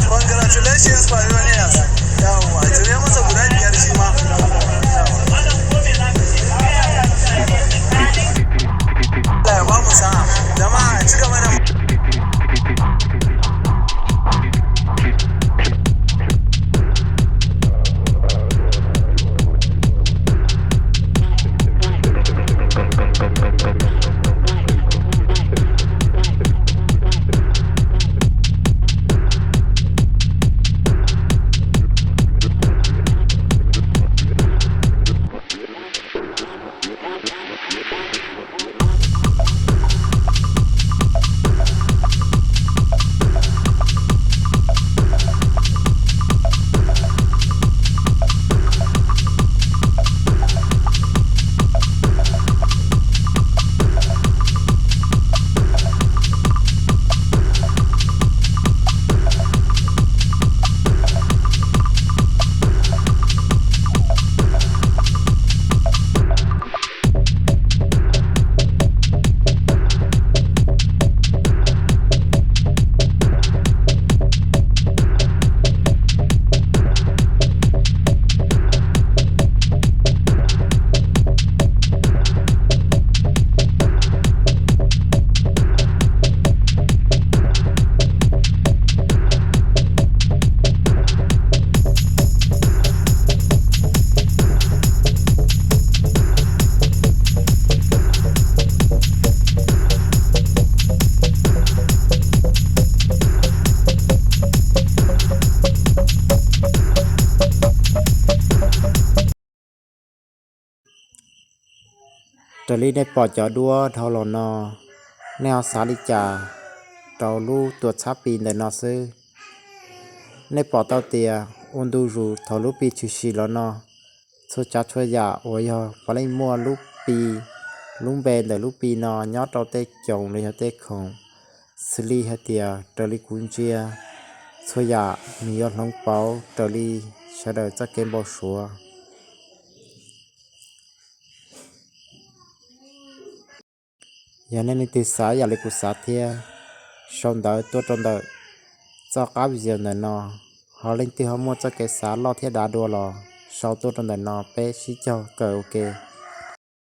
Congratulations, Pavilion. Yauwa, cov peb muab txog kuv dab tias dab tsi mas. Lawm, vamos a, llama, chica, madam. Raws li nej pom cov duab dhau los no, nej ho xav li cas rau lub tuam txhab Pi ntawm no xwb? Nej pom tau tias ua ntu zus thaum lub Pi tshwm sim los no, txhua tsav txhua yam uas yog puav leej muaj lub Pi, lub npe ntawm lub Pi no nyob rau tej coos los yog tej khoom, xws li hais tias raws li kuv ntsia, txhua yam nws yuav hloov pauv raws li sawv daws txoj kev npau suav. Yog nej leej twg xav yam li kuv xav thiab, sau ntawv tuaj rau ntawm txoj qab video ntawm no, ho leej twg ho muaj txoj kev xav loj thiab dav dua los sau tuaj rau ntawm no peb sib caug kawm ua ke.